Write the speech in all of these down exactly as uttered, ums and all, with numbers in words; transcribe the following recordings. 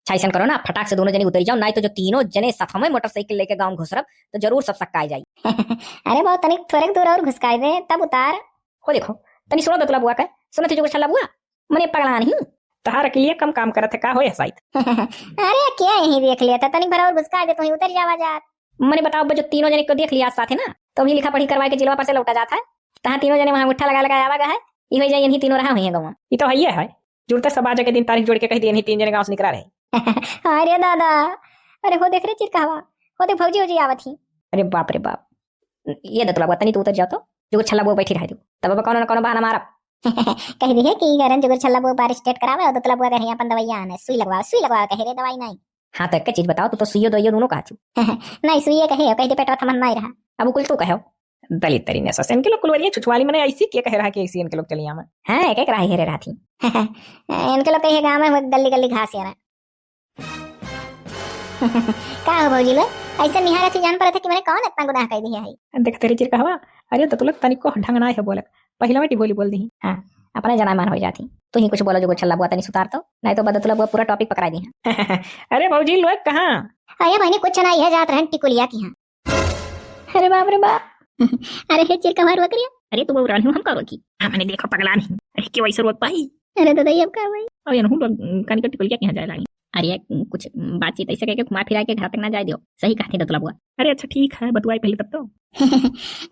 अच्छा, ऐसन करो ना, फटाक से दोनों जने उतरी जाओ, नाहीं तो जो तीनों जने साथ में मोटरसाइकिल लेके गाँव घुसरब, तो जरूर सब सक्काई जाई। अरे बाबू, तनिक थोड़े दूर और घुसकाई दे, तब उतार। हो देखो, तनी सुनो दतुला बुआ के, सुनत ही जुगुर छल्ला बुआ, मने पगला नहीं। तहार अकिलिया कम काम करत है का हो यह साइत? अरे क्या यहीं देख लिया था, तनिक भर और घुसकाई दे, तो वहीं उतर जावा जात। मने बताओ, जो तीनों जने को देख लिया साथ है ना, तो अभी लिखा पढ़ी करवाए के जिलवा पर से लौटा जात है। तहाँ तीनों जने वहाँ अंगूठा लगा लगा आवा गा है, ई हो जाए, इन्हीं तीनों रहा हुई है गाँव। ई तो है ही है, जुड़ते सब आज के दिन तारीख जोड़ के कह दिए, इन्हीं तीन जने गाँव से निकला रहे। अरे दादा, अरे हो देख रे चिरकहवा, हो देख भौजी, भौजी आवत ही। अरे बाप रे बाप, ये दतुला बुआ, तनी तू उतर जाओ तो, जुगुर छल्ला बुआ बैठी रहे तू, तब अब कौनो न कौनो बहाना मारब। कह दिहे कि गरन जुगुर छल्ला बुआ बार स्टेट करावे और दतुला बुआ कहे अपन दवाइयाँ आने, सुई लगवाओ, सुई लगवाओ, कहे रे दवाई नहीं। हाँ, तो एक चीज बताओ, तू तो सुइयो दवाइयो दोनों कहा छू। नहीं, सुइये कहे, कह दे पेटवा थमन नहीं रहा। अब कुल तू कहो। दलित तरी ने सस, इनके लोग कुलवरिया छुछवाली मने ऐसी के कहे रहा कि ऐसी इनके लोग चलिया में। हाँ, एक एक राही हेरे रहा थी। इनके लोग कहे गाँव में गली गली घास हेरा। का हो भौजी लोग, ऐसे निहारत ही जान पड़त है कि मैंने कौन इतना गुनाह कर दिया है? देख तेरे चिरकहवा, अरे तो तू लोग तनिको ढंग ना है बोलक, पहले में टिबोली बोल दी। हाँ, अपने जना मान हो जाती। तू ही कुछ बोलो जुगुर छल्ला बुआ, तनी सुतार तो, नहीं तो बदतुला बुआ पूरा टॉपिक पकड़ा दी है। अरे भौजी लोग कहाँ? अरे बहनी कुछ ना, यह जात रहन टिकुलिया की हाँ। अरे बाप रे बाप। अरे हे चिरकहवा रोक रिया। अरे तू बउरान हूँ, हम का रोकी? हाँ, मैंने देखा पगला नहीं। अरे क्यों ऐसे रोक पाई? अरे दादा, ये अब का भाई? अब यनहू लोग, उम, कानी का टिकुलिया के यहाँ जाए लागी। अरे, उम, कुछ, उम, बातचीत ऐसे कह के घुमा फिरा के घर तक ना जाए दियो। सही कहती दतुला बुआ। अरे अच्छा ठीक है, बतुआई पहले तब तो।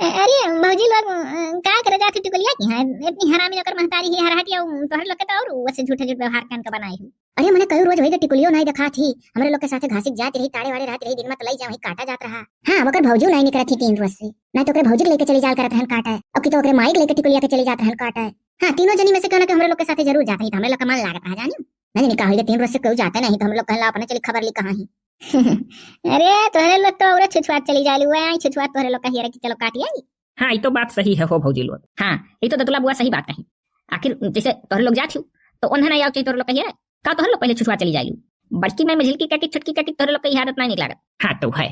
अरे भौजी लोग, उम, का करे जाती टिकुलिया के यहाँ? इतनी हरामी नौकर महतारी ही हरहटिया, उम, तोहरे लोग के तो और वैसे झूठे झूठे व्यवहार कान का बनाई हूँ। अरे मने कई रोज वही के टिकुलियो नहीं देखात ही। हमरे लोग के साथे घासिक जात रही, ताड़े वाड़े रहत रही, दिन में तलाई जाए वही काटा जात रहा। हाँ, मगर भौजी नहीं निकरत ही तीन रोज से। नहीं तो ओकरे भौजी के लेके चली जाल करत रहन काटे, अब की तो ओकरे माई के लेके टिकुलिया के चली जात रहन काटे। हाँ, तीनों जनी में से क्यों ना कि हमरे लोग के साथे जरूर जात रही, तो हमरे लोग का मन लागत रहा जानी। नहीं, नहीं, का होई के तीन रोज से कोई जाते नहीं, तो हम लोग कहला अपने चली खबर ली कहाँ ही। अरे तोहरे लोग तो और छुछुआत चली जाए, आई छुछुआत तोहरे लोग का हियरा की चलो काट आई। हाँ, ई तो बात सही है हो भौजी लोग। हाँ, ई तो दतुला बुआ सही बात कही। आखिर जैसे तोहरे लोग जात हो, तो उन्हें नहीं आओ चाहिए तोहरे लोग कहिए, का तोहरे लोग पहले छुछुआ चली जाए? बड़की माई मझिलकी काकी, छोटकी काकी, तोहरे लोग का ई आदत नहीं निक लागत। हाँ, तो है।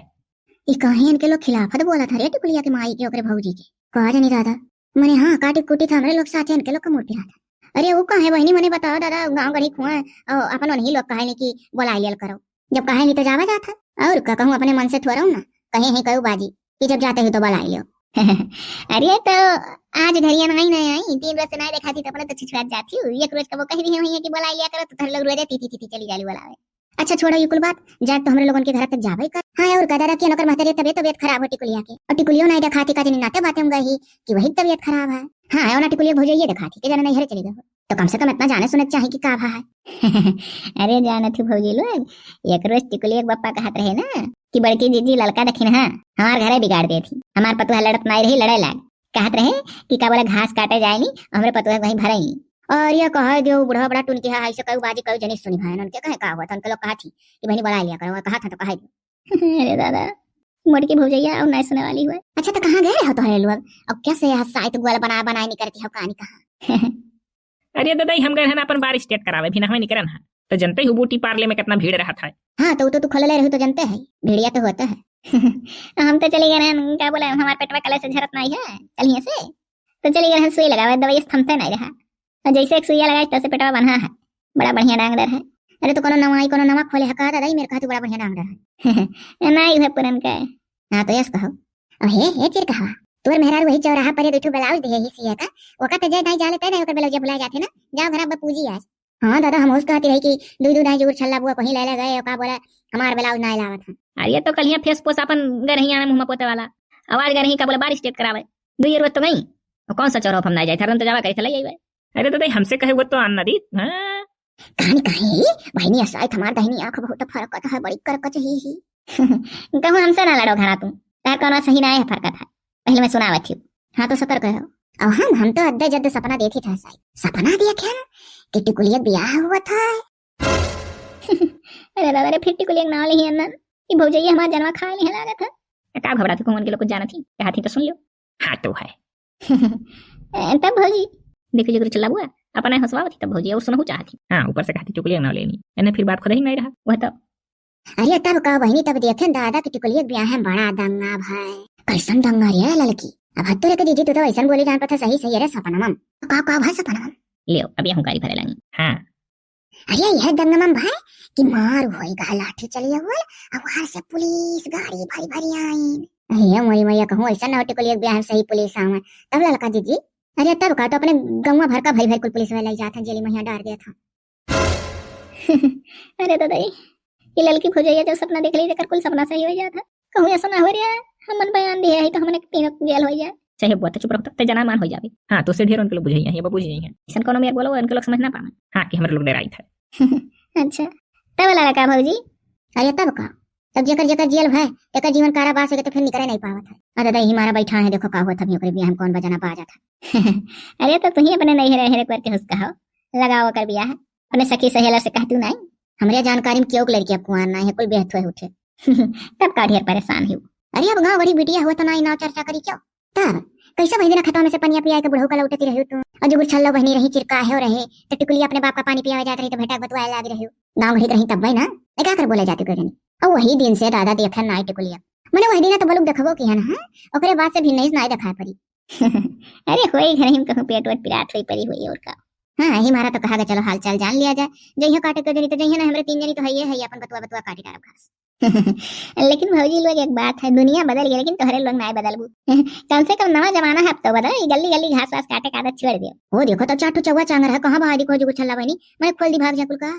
ई काहे इनके लोग खिलाफत बोलत है रे टिकुलिया के माई के, ओकरे भौजी के? का जानी दादा, मने हाँ, काटी कूटी था हमरे लोग साथे, इनके लोग का मूड पिरात है। अरे वो काहे बहनी, मने बताओ दादा, गाँव गढ़ी खुआ और अपन उन्हीं लोग कहे नहीं कि बोला लियल करो। जब कहे नहीं तो जावा जात है। और का कहूँ, अपने मन से थोड़ा ना कहे हैं कऊ बाजी कि जब जाते हो तो बलाई लियो। अरे तो आज घरिया नहीं, नहीं आई, तीन रोज से नहीं देखा थी तो अपने तो छिछुआत जाती हूँ। एक रोज का वो कह रही हुई है कि बलाई लिया करो, तो तोहरे लोग रोजे ती ती ती ती चली जाली बोलावे। अच्छा छोड़ो ये कुल बात, जाए तो हमरे लोगन के घर तक जावे कर। हाँ और का दादा, कि नौकर महतारी तबियत, तबियत खराब हो टिकुलिया के, और टिकुलियो नहीं देखा थी का जनी नाते बातें गई कि वही तबियत खराब है। हाँ और ना टिकुलिया भौजी ये देखा थी कि जाने नहीं घर चली गई। तो कम से कम इतना जाने सुने चाहे कि का भा है। अरे जानत ही भौजी लोग, एक रोज टिकुलिया के बप्पा कहत रहे ना कि बड़की जीजी ललका देखिन, हाँ हमार घरे बिगाड़ देत ही, हमार पतुआ लड़त नाई रही, लड़े लाग। कहत रहे कि का बोला घास काटे जाए नी, हमरे पतुआ वहीं भरे ही। और ये कहे दियो बुढ़वा बड़ा टुनकी है, ऐसे कऊ बाजी कऊ जनी सुनी भाई, उनके कहे का हुआ था, उनके लोग कहा थी कि बहनी बड़ा लिया करो, कहा था तो कहे दियो। अरे दादा, मोटकी भौजैया और नहीं सुने वाली हुआ। अच्छा तो कहाँ गए हो तोहरे लोग? अब कैसे यहाँ साइत ग्वाल बना बनाए निकलती हो कहानी कहाँ? अरे दादा, हम गए हैं ना अपन बार स्टेट करावे, भी नहवे निकरन है। तो जनते ही ब्यूटी पार्लर में कितना भीड़ रहा था। हाँ, तो, तो तू खोले रही तो जनते है, भीड़िया तो होता है। हम तो चले गए हैं, क्या बोला, हमारे पेटवा कले से झरत नहीं है, कल ही से। तो चले गए हैं सुई लगावे, दवाई से थमते नहीं रहा। और जैसे एक सुइया लगाए, तैसे पेटवा बन्हा है, बड़ा बढ़िया डांगडर है। अरे तो कोनो नवा आई, कोनो नवा खोले है का दादा, ई मेरे कहा तू बड़ा बढ़िया डांगडर है। नहीं है पुरन का है। हाँ, तो यस कहो। अब हे, हे चिरकहवा, तोर मेहरारू वही चौराहा पर दो ठो ब्लाउज दिए ही सिए का, ओका ते जय दाई जाले तय दाई ओकर ब्लाउज भुला जाते ना, जाओ घर अब पूजी आज। हाँ दादा, हम उस कहती रही कि दू दू दाई जुगुर छल्ला बुआ कहीं ले ले गए, का बोले हमार ब्लाउज ना लावत है। अरे तो कल यहाँ फेस पोस अपन गरही आने मुँह में पोते वाला, आवाज गरही का बोले बार स्टेट करावे, दू ये रोज तो गई, और कौन सा चौराहा हम ना जाए, हरदम तो जावा करी था ले आई। अरे दादा, हमसे कहे वो तो आन ना दी। हाँ। कहानी कहे, बहनी असाई हमार दहिनी आँख बहुत फरकत है, बड़ी करकच ही ही। कहूँ हमसे ना लड़ो घरा तू, तार कोनो सही ना है फरकत है, पहले मैं सुनावत हूँ। हाँ तो सतर कहो। अब हम, हम तो अद्दे जद्दे सपना देखी था साई। सपना देखा कि टिकुलिया ब्याह हुआ था। अरे दादा रे, फिर टिकुलिया के नाव लिही अन्नन। ई भौजैया हमार जनवा खा लिहे लागत है। का घबराती, कौन के लोग कुछ जानत ही, कहा थी तो सुन लो। हाँ तो है। ए, तब भौजी। देखो जगह चला बुआ, अपना हंसवावत ही तब भौजी, और सुनहु चाहत ही। हाँ, ऊपर से कहती टिकुलिया के नाव लेनी, एने फिर बात खुद ही नहीं रहा, वह तो। अरे तब का बहनी, तब देखे दादा की टिकुलिया के ब्याह में बड़ा दंगा भाई। कैसन दंगा रे ललकी? अब हत्तू रे के जीजी, तू तो ऐसन बोली जान पता सही सही, अरे सपनमम। का, का भाई सपनमम? लियो, अब ये हुंकारी भरे लागी। हाँ। अरे यह दंगमम भाई कि मार होई गा, लाठी चली हुआ, अवार से पुलिस गाड़ी भरी भरी आइन। अरे मोरी मैया, कहूँ ऐसा ना हो टिकुलिया के ब्याह में सही पुलिस आवे, तब ललका जीजी। अरे तब का, तो अपने गौवा भर का भरी भरी कुल पुलिस वाला जात है, जेली महिया डार देत है। अरे दादा, ये ललकी भौजैया जो सपना देख ली, जेकर कुल सपना सही हो जात है। कहूँ ऐसा ना हो रहा है, हमन बयान दिया है तो हमने तीनों जेल हो जाए। चाहे बुआ, तो चुप रहो, ते जना मान हो जावे। हाँ, तो से ढेर उनके लोग बुझाई है, ये बाबू जी हैं। ऐसन कोनो मेर बोलो, उनके लोग समझ ना पावे। हाँ, कि हमरे लोग डराइत है। अच्छा, तब लगा का भौजी? अरे तब का, तब जेकर जेकर जेल भय, तेकर जीवन कारावास हो गए तो फिर निकले नहीं पावत है। अरे दादा, यही मारा बैठा है, देखो का हुआ, तभी ओकरे बियाह में कौन बजाना बाजत है। अरे तो तुही अपने नहीं रहे, रहे करके हुसका हो, लगाओ ओकर बियाह। अपने सखी सहेलर से कह तू नहीं, हमरे जानकारी में केहू के लड़की अब कुंवार नहीं है, कुल बेहद हुए उठे। तब का ढेर परेशान हो? अरे अब गाँव गढ़ी बिटिया हुआ तो ना नाव चर्चा करी क्यों? तब कैसे वही दिन खतवा में से पनिया पिया के बुढ़ऊ का लौटती रही तू? और जो गुरछल्लो बहनी रही, चिरका है रहे, तो टिकुली अपने बाप का पानी पियावे जात रही तो भेटा बतुआए लाग रही। गाँव गढ़ी के रही तब ना, मैं क्या कर बोले जाती कोई नहीं। और वही दिन से दादा देखा नाई टिकुलिया। मैंने वही दिन तो बलुक देखबो की है ना, ओकरे बाद से भी नहीं नाई दिखाई पड़ी। अरे होई घर ही में कहूँ पेट वेट पिरात होई परी होई और का। हाँ, यही मारा तो कहा गया, चलो हाल चाल जान लिया जाए। जइहो काटे के जनी तो जइहो ना, हमरे तीन जनी तो है, ये है, अपन बतुआ बतुआ काटी डालब घास। लेकिन भौजी लोग, एक बात है, दुनिया बदल गई, लेकिन तोहरे लोग नाय बदलबू। कम से कम नवा जमाना है, अब तो बदल, ये गली गली घास वास काटे का आदत छोड़ दियो। वो देखो, तब चार ठो चौवा चांगर है, कहाँ बहारी को जो गुरछल्ला बहनी, मैं खोल दी भाग जा कुल का।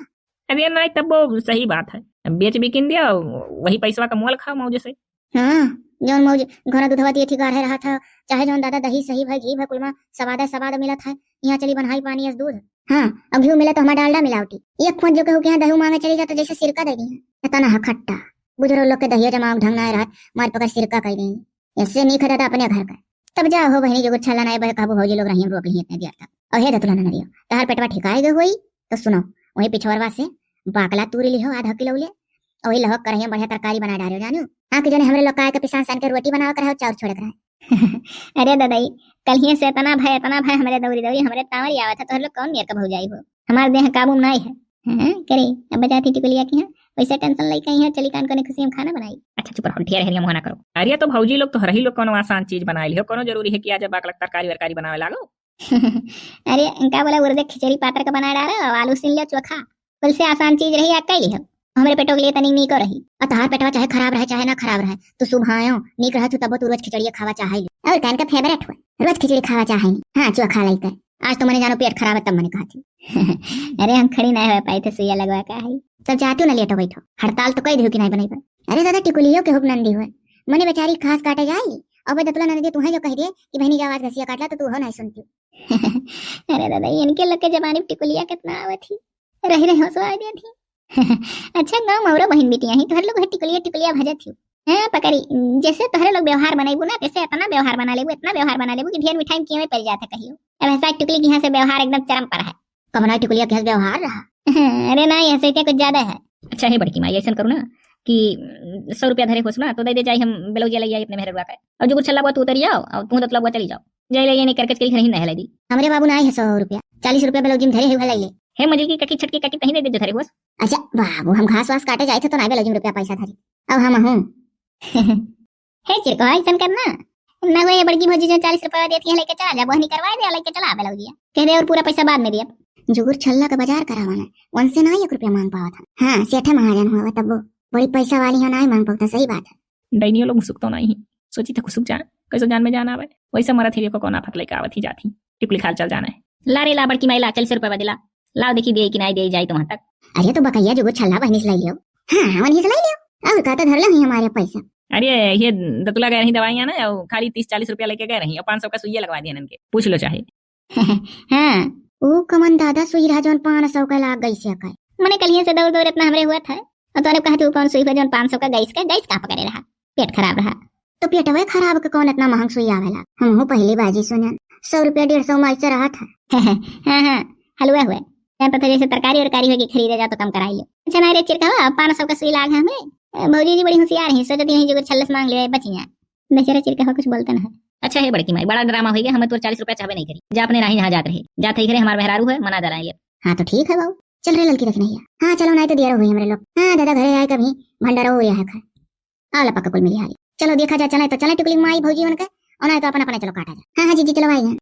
अरे नाई, तब वो सही बात है, बेच बिकिन दिया, वही पैसवा का मोल खाओ मौज से। हाँ, जौन मौज घोड़ा दूधवा दिए थी गाढ़े रहा था, चाहे जौन दादा दही सही भाई घी भाई कुलमा सवादा सवाद मिला था। यहाँ चली बनहाई पानी अस दूध। हाँ, अब घी मिला तो हमारा डालडा मिलावटी। एक फोन जो केहू के यहाँ दही मांगे चली जाता, जैसे सिरका दे दी है। इतना है खट्टा, बुजुर्ग लोग के दहिया जमाव ढंग ना रहा, मार पकड़ सिरका कह दी। इससे नहीं खाता था अपने घर का। तब जा हो बहनी, जो गुरछल्ला नाई बहे, कहबो भौजी लोग रही, हम रोक लिए इतने देर तक। और हे दतुला ननदियो, तहार पेटवा ठिकाए गए होई, तो सुनो, वही पिछवरवा से बाकला तूरी लिहो आधा किलो ले, और वही लहक करहिया बढ़िया तरकारी बना डालो जानू। हाँ, कि जने हमरे लोग का के पिसान सान के रोटी बनावे कर है, चाउर छोड़े कर है। अरे ददाई, कल ही से इतना भय, इतना भय हमरे दौरी दौरी, हमरे तांवरी आवत है, तोहर लोग कौन नियर का भौजाई हो? हमार देह काबू में नाई है। हाँ, करे, अब जाती टिकुलिया की, हाँ, वैसे टेंशन लेके आई है, चली कान कोने खुशी में खाना बनाई। अच्छा चुप रहो, ढेर हेरिया मुँह ना करो। अरे तो भौजी लोग, तोहरही लोग कोनो आसान चीज बनाए लिहो, कोनो जरूरी है कि आज बाकला तरकारी वरकारी बनावे लागो? अरे, का बोला, उर्दे खिचड़ी पातर का बना डालो, आलू सीन लियो चोखा, कुल से आसान चीज रही, आ कई लिहो। हमरे पेटो के लिए तनिक नीको रही। आ तहार पेटवा चाहे खराब रहे, चाहे ना खराब रहे, तू सुभायो नीक रहे, तू तबो तू रोज खिचड़िया खावा चाहे ले। और कान का फेवरेट हुए, रोज खिचड़ी खावा चाहे नी। हाँ, चोखा लइके। आज तो मने जानो पेट खराब है, तब मने कहा थी। अरे, हम खड़ी नहीं हो पाई थे, सुइया लगवा का है। सब जाती हो ना, लेटो बैठो, हड़ताल तो कई दियो कि नहीं बनाई बा। अरे दादा, टिकुलियो के हुक्म नंदी हुए, मने बेचारी घास काटे जाए, और बे दतुला नंदी तुम्हें जो कह दिए कि बहनी जाओ आज घसिया काट ला, तो तू हो नहीं सुनती। अरे दादा, इनके लोग के जमाने में टिकुलिया कितना आवत ही। रही रही हंसवा आ जात ही। अच्छा, गाँव में औरो बहन बेटियां ही, तोहरे लोग है टिकुलिया टिकुलिया भजत ही। हाँ पकड़ी, जैसे तोहरे लोग व्यवहार बनाइबू ना, तैसे इतना व्यवहार बना लेबू, इतना व्यवहार बना लेबू कि ढेर मिठाई में कीमे पड़ जाता कहियो। अब ऐसा टिकुली के यहाँ से व्यवहार एकदम चरम पर है। कमना टिकुलिया के यहाँ से व्यवहार रहा? अरे ना, ऐसे क्या कुछ ज्यादा है। अच्छा है बड़की माई, ऐसा करो ना कि सौ रुपया धरे होस ना, तो दे दे जाई, हम ब्लाउज ले आई अपने मेहररुआ का। और जो गुरछल्ला बुआ तू उतरी जाओ, और तू दतुला बुआ चली जाओ। जाई ले ये नहीं करके चली नहीं नहीं लाई दी। हमरे बाबू ना आई है सौ रुपया, चालीस रुपया ब्लाउज में धरे हुए लाई ले। हे मजल की ककी छटकी ककी तहीं दे दे जो धरे होस। अच्छा बाबू, हम घास वास काटे जाए थे तो ना ब्लाउज में रुपया पैसा धरी। अब हम हूँ। हे चिरको, ऐसन करना ना हुए, ये बड़की भौजी जो चालीस रुपया देती है, लेके चला जा, बोहनी करवा दे, लेके चला ब्लाउजिया, कह दे और पूरा पैसा बाद में दिया। जो गुरछल्ला का बाजार करावाना, उनसे ना एक रुपया मांग पावा था। हाँ, सेठे महाजन हुआ तब वो बड़ी पैसा वाली है, ना ही मांग पाता, सही बात है। डाइनियो लोग मुसुक तो नहीं, सोची थे खुसुक जाए, कैसे जान में जान आवे, वैसे मरत ही देखो कौन आफत लेके आवत ही जाती। टिकुली खाल चल जाना है। ला रे ला बड़की माई ला, चालीस रुपया दिला, लाओ देखी दे कि नहीं दे जाई तो वहां तक। अरे तो बकैया जो गुरछल्ला बहनी से लाई लियो। हाँ, वहीं से लाई लियो। और का तो धर लो ही हमारे पैसा। अरे ये दतुला गए रही दवाइयाँ ना, और खाली तीस चालीस रुपया लेके गए रही और पाँच सौ का सुइया लगवा दिया इनके, पूछ लो चाहे। हाँ, वो कमन दादा सुई रहा जौन पाँच सौ का लाग गई से का। मने कलिए से दौड़ दौड़ इतना हमरे हुआ था, और तोरे कहा तू कौन सुई हुआ जौन पाँच सौ का गैस का, गैस कहाँ पकड़े रहा, पेट खराब रहा। तो पेटवे खराब के कौन इतना महंग सुई आवेला? हमहू पहली बाजी सुनन, सौ रुपया डेढ़ सौ में ऐसे रहा था। हाँ हाँ, हलवा हुए, टाइम पता जैसे तरकारी उरकारी होगी खरीदे जा तो कम कराई लो। अच्छा ना रे चिरकवा, पाँच सौ का सुई लाग है हमें। ए, भौजी जी बड़ी होशियार है, सोचती है जो छल्लस मांग ले बची जाए। बेचारा चिरकवा कुछ बोलता ना है। अच्छा है बड़की माई, बड़ा ड्रामा हो गया, हमें तोर चालीस रुपया चाहबे नहीं करी। जा अपने राही जहाँ जात रही, जात ही घरे हमार मेहरारू है, मना दलाए ले। हाँ तो ठीक है बाबू, चल रे ललकी रखना है। हाँ चलो, नहीं तो देर हुई हमरे लोग। हाँ दादा घरे आए कभी भंडारा हो गया है खा। आला पक्का कुल मिली हारी। चलो देखा जा, चले तो चले टिकुली माई भौजी उनके, और नहीं तो अपना अपना चलो काटा जा। हाँ हाँ जीजी चलो आई हैं।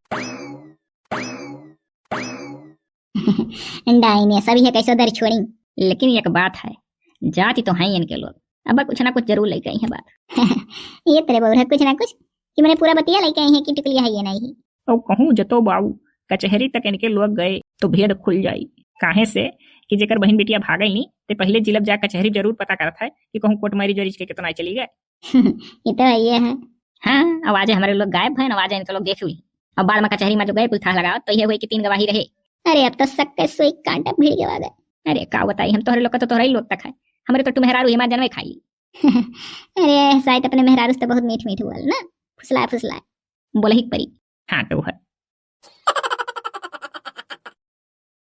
डाइन है, सब ये कैसो दर छोड़ी। लेकिन एक बात है, जाति तो हैं इनके लोग, अब कुछ ना कुछ जरूर लेके आई हैं बात। ये तेरे बउरा कुछ ना कुछ, कि मैंने पूरा बतिया लेके आई है कि टिकलिया है ये नहीं। और कहूँ जतो बाबू, कचहरी तक इनके लोग गए तो भेद खुल जाई। काहे से कि जेकर बहिन बिटिया भागल नी, ते पहले जिलब जा कचहरी जरूर पता करत है कि कहूँ कोर्ट मैरिज वैरिज के कितना चली गए। ये तो है, ये है। हाँ, अब आज हमारे लोग गायब हैं, अब आज इनके लोग देख ली। अब बाद में कचहरी में जो गए कुल थाह लगाओ तो ये हुए कि तीन गवाही रहे। अरे अब तो शक के सुई कांटा भिड़ गवा गए। अरे का बताई, हम तोहरे लोग का तो तोहरा ही लोग तक है, हमारे तो टू मेहरारू ही माँ जनवे खाई। अरे शायद अपने मेहरारू से तो बहुत मीठ मीठ बोल ना, फुसलाए फुसलाए। बोले ही परी। हाँ तो है,